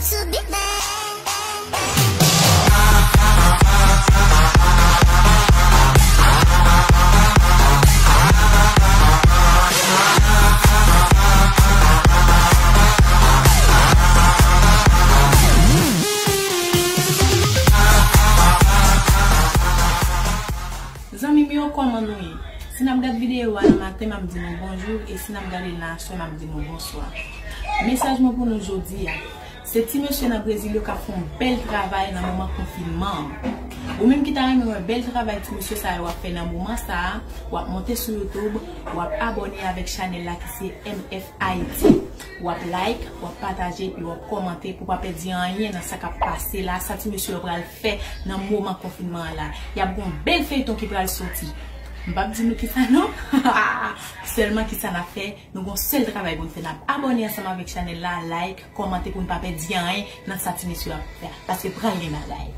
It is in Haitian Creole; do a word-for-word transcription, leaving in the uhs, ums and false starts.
To be bad. Zanmi m yo, kòman nou ye? Si n ap gad videyo a nan maten, m ap di nou bonjou, e si n ap gade l nan aswè, m ap di nou bonswa. Mesaj mwen pou nou jodi a, se ti mesye nan Brezil yo k ap fè yon bèl travay nan moman konfinman an. Ou menm ki ta renmen wè bèl travay ti mesye sa yo ap fè nan moman sa a, w ap monte sou YouTube, w ap abòne avèk chanèl la ki se M F Haiti. W ap like, w ap pataje, epi w ap kòmante pou w pa pèdi anyen nan sa k ap pase la, sa ti mesye yo pral fè nan moman konfinman an la. Y ap gon bèl feyton ki pral soti. M p ap di nou kisa non. Sèlman kisa n ap fè, nou gon sèl travay pou n fè, n ap abòne ansanm avèk chanèl la, like, kòmante pou n pa pèdi anyen nan sa ti mesye ap fè a, paske pral gen bagay.